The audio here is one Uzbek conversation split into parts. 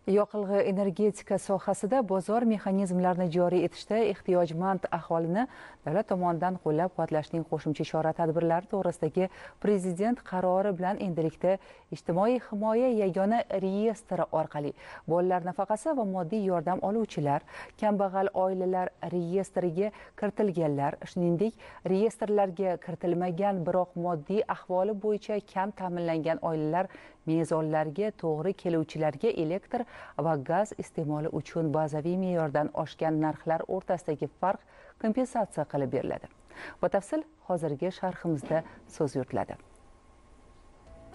Yoqilg'i energetika sohasida bozor mexanizmlarini joriy etishda ehtiyojmand aholini davlat tomonidan qo'llab-quvvatlashning qo'shimcha chora-tadbirlari to'g'risidagi prezident qarori bilan endilikda ijtimoiy himoya yagona reyestri orqali bolalar nafaqasi va moddiy yordam oluvchilar, kambag'al oilalar reyestriga kiritilganlar, shuningdek, reyestrlarga kiritilmagan, biroq moddiy ahvoli bo'yicha kam ta'minlangan oilalar mezonlarga to'g'ri keluvchilarga elektr va gaz iste'moli uchun bazaviy me'yordan oshgan narxlar o'rtasidagi farq kompensatsiya qilib beriladi. Batafsil hozirgi sharhimizda so'z yuritiladi.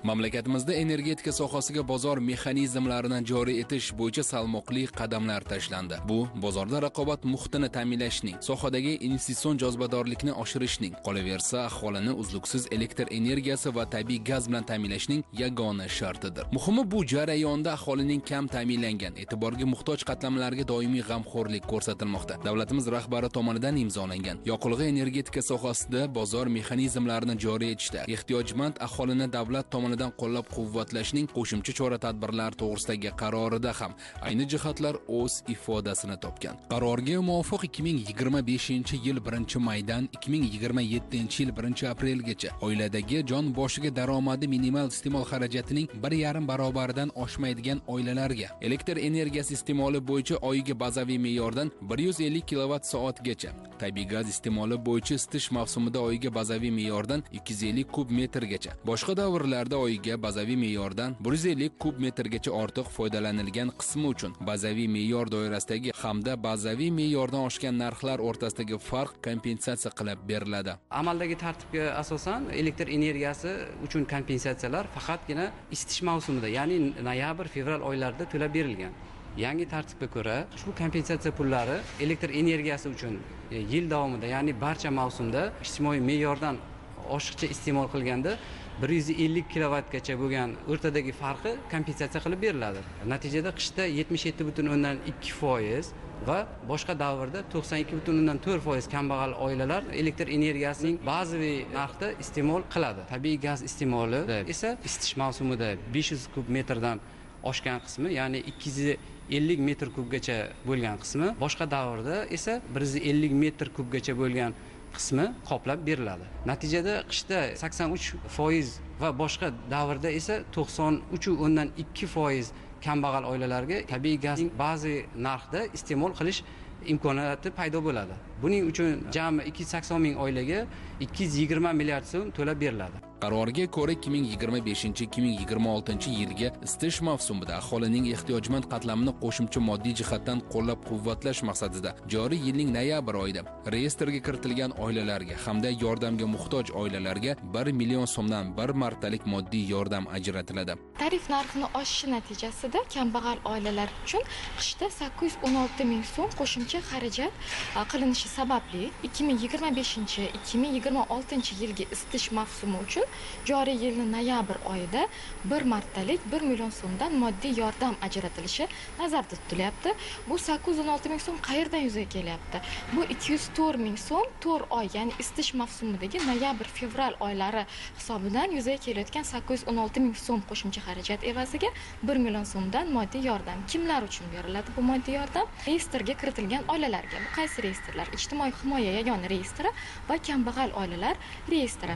Mamlakatimizda energetika sohasiga bozor mexanizmlarini joriy etish bo'yicha salmoqli qadamlar tashlandi. Bu bozorda raqobat muhitini ta'minlashning, sohadagi investitsion jozibadorlikni oshirishning, qolaversa aholini uzluksiz elektr energiyasi va tabiiy gaz bilan ta'minlashning yagona shartidir. Muhimi, bu jarayonda aholining kam ta'minlangan, e'tiborga muhtoj qatlamlariga doimiy g'amxo'rlik ko'rsatilmoqda. Davlatimiz rahbari tomonidan imzolangan yoqilg'i energetika sohasida bozor mexanizmlarini joriy etishda ehtiyojmand aholini davlat tomonidan qo'llab-quvvatlashning qo'shimcha chora-tadbirlar to'g'risidagi qarorida ham ayni jihatlar o'z ifodasini topgan. Qarorga muvofiq 2025-yil 1-maydan 2027-yil 1-aprelgacha oiladagi jon boshiga daromadi minimal iste'mol xarajatining 1,5 barobaridan oshmaydigan oilalarga elektr energiyasi iste'moli bo'yicha oyiga bazaviy me'yordan 150 kilovat soatgacha, tabiiy gaz iste'moli bo'yicha isitish mavsumida oyiga bazaviy me'yordan 250 kub metrgacha, boshqa davrlarda oyiga bazaviy me'yordan 150 kub metrgacha ortiq foydalanilgan qismi uchun bazaviy me'yor doirasidagi hamda bazaviy me'yordan oshgan narxlar o'rtasidagi farq kompensatsiya qilib beriladi. Amaldagi tartibga asosan elektr energiyasi uchun kompensatsiyalar faqatgina isitish mavsumida, ya'ni noyabr, fevral oylarida to'lab berilgan. Yangi tartibga ko'ra ushbu kompensatsiya pullari elektr energiyasi uchun yil davomida, ya'ni barcha mavsumda ijtimoiy me'yordan oshiqcha iste'mol qilganda 150 kilovatgacha bo'lgan o'rtadagi farqi kompensatsiya qilib beriladi. Natijada qishda 77,2% va boshqa davrda 92,4% kambag'al oilalar elektr energiyasining bazaviy narxda iste'mol qiladi. Tabiiy gaz iste'moli esa isitish mavsumida 500 kub metrdan oshgan qismi, ya'ni 250 metr kubgacha bo'lgan qismi, boshqa davrda esa 150 metr kubgacha bo'lgan qismi qoplab beriladi. Natijada qishda 83% va boshqa davrda esa 93,2% kambag'al oilalarga tabiiy gazning ba'zi narxda iste'mol qilish imkoniyati paydo bo'ladi. Buning uchun jami 280 ming oilaga 220 milliard so'm to'lab beriladi. Qarorga ko'ra 2025-2026 yilgi isitish mavsumida aholining ehtiyojmand qatlamini qo'shimcha moddiy jihatdan qo'llab-quvvatlash maqsadida joriy yilning noyabr oyida reyestrga kiritilgan oilalarga hamda yordamga muhtoj oilalarga 1 million so'mdan bir martalik moddiy yordam ajratiladi. Tarif narxini oshishi natijasida kambag'al oilalar uchun qishda 816 ming so'm qo'shimcha xarajat qilinishi sababli 2025-2026 yilgi isitish mavsumi uchun joriy yilning noyabr oyida bir martalik 1 million so'mdan moddiy yordam ajratilishi nazarda tutilyapti. Bu 816 ming so'm qayerdan yuzaga kelyapti? Bu 204 ming so'm 4 oy, ya'ni isitish mavsumidagi noyabr, fevral oylari hisobidan yuzaga kelayotgan 816 ming so'm qo'shimcha xarajat evaziga 1 million so'mdan moddiy yordam kimlar uchun beriladi bu moddiy yordam? Reyestrga kiritilgan oilalarga. Bu qaysi reyestrlar? Ijtimoiy himoya yagona reyestri va kambag'al oilalar reyestri.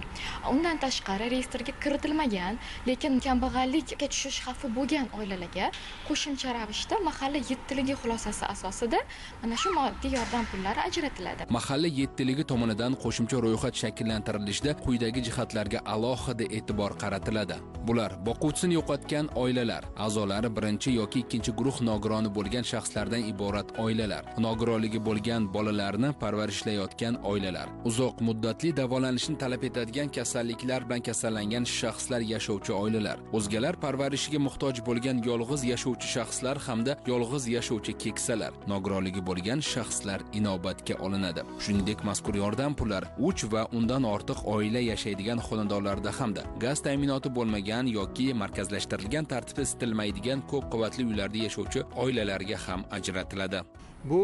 Undan tashqari reyestrga kiritilmagan, lekin kambag'allikka tushish xavfi bo'lgan oilalarga qo'shimcha ravishda mahalla yettiligi xulosasi asosida mana shu moddiy yordam pullari ajratiladi. Mahalla yettiligi tomonidan qo'shimcha ro'yxat shakllantirilishida quyidagi jihatlarga alohida e'tibor qaratiladi. Bular: boquvchisini yo'qotgan oilalar, a'zolari birinchi yoki ikkinchi guruh nogironi bo'lgan shaxslardan iborat oilalar, nogironligi bo'lgan bolalarni parvarishlayotgan oilalar, uzoq muddatli davolanishni talab etadigan kasalliklar bilan kasallangan shaxslar yashovchi oilalar, o'zgalar parvarishiga muhtoj bo'lgan yolg'iz yashovchi shaxslar hamda yolg'iz yashovchi keksalar, nogironligi bo'lgan shaxslar inobatga olinadi. Shuningdek, mazkur yordam pullari 3 va undan ortiq oila yashaydigan xonadonlarda hamda gaz ta'minoti bo'lmagan yoki markazlashtirilgan tartibda isitilmaydigan ko'p qavatli uylarda yashovchi oilalarga ham ajratiladi. Bu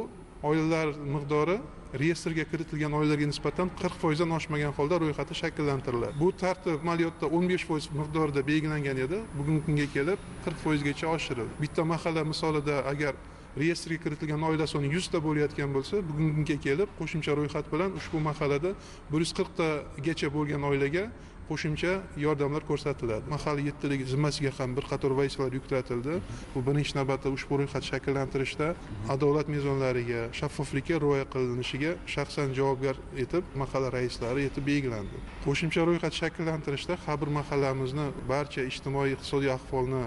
oilalar miqdori reyestrga kiritilgan oilalarga nisbatan 40% dan oshmagan holda ro'yxati shakllantiriladi. Bu tartib amaliyotda 15% miqdorida belgilangan edi. Bugungi kunga kelib 40% gacha oshirildi. Bitta mahalla misolida agar reyestrga kiritilgan oila soni 100 ta bo'layotgan bo'lsa, bugungi kunga kelib qo'shimcha ro'yxat bilan ushbu mahallada 140 tagacha bo'lgan oilaga qo'shimcha yordamlar ko'rsatiladi. Mahalla yettiligi zimmasiga ham bir qator vazifalar yuklatildi. Bu birinchi navbatda ushbu ro'yxat shakllantirishda adolat mezonlariga, shaffoflikka rioya qilinishiga shaxsan javobgar etib mahalla raislari etib belgilandi. Qo'shimcha ro'yxat shakllantirishda har bir mahallamizni barcha ijtimoiy iqtisodiy ahvolni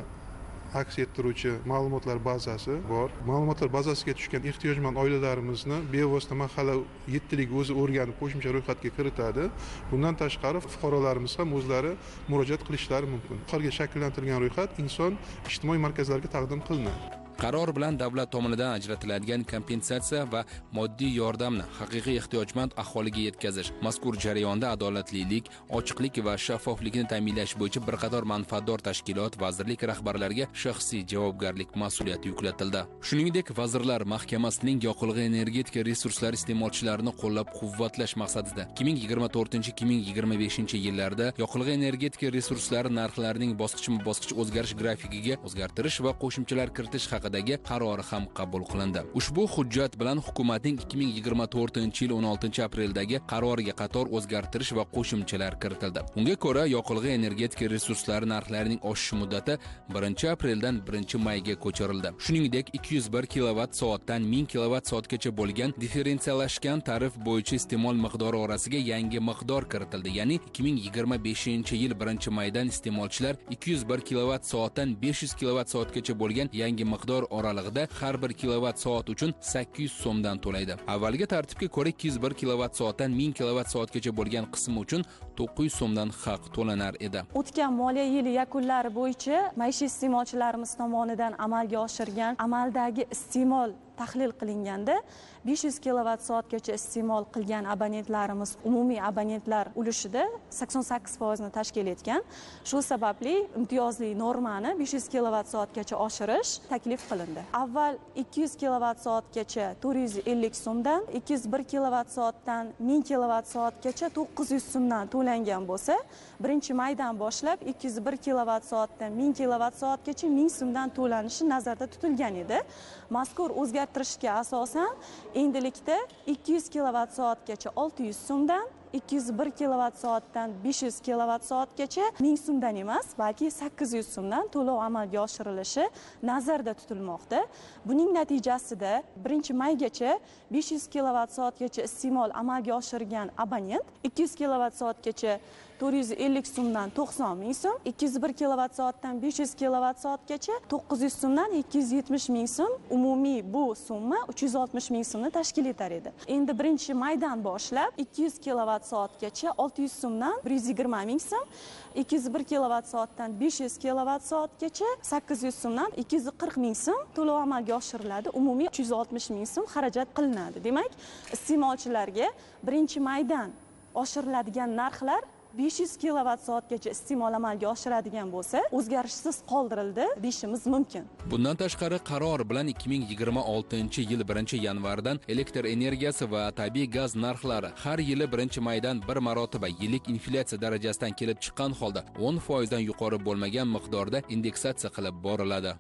aks ettiruvchi ma'lumotlar bazasi bor. Ma'lumotlar bazasiga tushgan ehtiyojmand oilalarimizni bevosita mahalla yettiligi o'zi o'rganib qo'shimcha ro'yxatga kiritadi. Bundan tashqari fuqarolarimiz ham o'zlari murojaat qilishlari mumkin. Yuqoriga shakllantirilgan ro'yxat inson ijtimoiy markazlarga taqdim qilinadi. Qaror bilan davlat tomonidan ajratiladigan kompensatsiya va moddiy yordamni haqiqiy ehtiyojmand aholiga yetkazish, mazkur jarayonda adolatlilik, ochiqlik va shaffoflikni ta'minlash bo'yicha bir qator manfaatdor tashkilot, vazirlik rahbarlariga shaxsiy javobgarlik mas'uliyati yuklatildi. Shuningdek, Vazirlar Mahkamasining yoqilg'i energetika resurslari iste'molchilarini qo'llab-quvvatlash maqsadida 2024-2025 yillarda yoqilg'i energetika resurslari narxlarining bosqichma-bosqich o'zgarish grafikiga o'zgartirish va qo'shimchalar kiritish haqidagi qarori ham qabul qilindi. Ushbu hujjat bilan hukumatning 2024-yil 16-apreldagi qaroriga qator o'zgartirish va qo'shimchalar kiritildi. Unga ko'ra, yoqilg'i energetika resurslari narxlarining oshishi muddati 1-apreldan 1-mayga ko'chirildi. Shuningdek, 201 kilovat soatdan 1000 kilovat soatgacha bo'lgan differensiallashgan tarif bo'yicha iste'mol miqdori orasiga yangi miqdor kiritildi. Ya'ni 2025-yil 1-maydan iste'molchilar 201 kilovat soatdan 500 kilovat soatgacha bo'lgan yangi miqdor oralig'ida har bir kilovat soat uchun 800 so'mdan to'laydi. Avvalgi tartibga ko'ra 201 kilovat soatdan 1000 kilovat soatgacha bo'lgan qismi uchun 900 so'mdan haq to'lanar edi. O'tgan moliya yili yakunlari bo'yicha maishiy iste'molchilarimiz tomonidan amalga oshirgan amaldagi iste'mol tahlil qilinganda 500 kilovat soatgacha iste'mol qilgan abonentlarimiz umumiy abonentlar ulushida 88% ni tashkil etgan. Shu sababli imtiyozli normani 500 kilovat soatgacha oshirish taklif qilindi. Avval 200 kilovat soatgacha 450 so'mdan, 201 kilovat soatdan 1000 kilovat soatgacha 900 so'mdan to'langan bo'lsa, 1-maydan boshlab 201 kilovat soatdan 1000 kilovat soatgacha 1000 so'mdan to'lanishi nazarda tutilgan edi. Mazkur o'zgartirishga asosan endilikda 200 kilovat soatgacha 600 so'mdan, 201 kilovat soatdan 500 kilovat soatgacha 1000 so'mdan emas, balki 800 so'mdan to'lov amalga oshirilishi nazarda tutilmoqda. Buning natijasida 1-maygacha 500 kilovat soatgacha iste'mol amalga oshirgan abonent 200 kilovat soatgacha 450 so'mdan 90 ming so'm, 201 kilovat soatdan 500 kilovat soatgacha 900 so'mdan 270 ming so'm, umumiy bu summa 360 ming so'mni tashkil etar edi. Endi 1-maydan boshlab 200 kilovat soatgacha 600 so'mdan 120 ming so'm, 201 kilovat soatdan 500 kilovat soatgacha 800 so'mdan 240 ming so'm to'lov amalga oshiriladi. Umumiy 360 ming so'm xarajat qilinadi. Demak, iste'molchilarga 1-maydan oshiriladigan narxlar 500 kilovat soatgacha iste'mol amalga oshiradigan bo'lsa, o'zgarishsiz qoldirildi deyishimiz mumkin. Bundan tashqari qaror bilan 2026-yil 1-yanvardan elektr energiyasi va tabiiy gaz narxlari har yili 1-maydan bir marotaba yillik inflyatsiya darajasidan kelib chiqqan holda 10% dan yuqori bo'lmagan miqdorda indeksatsiya qilib boriladi.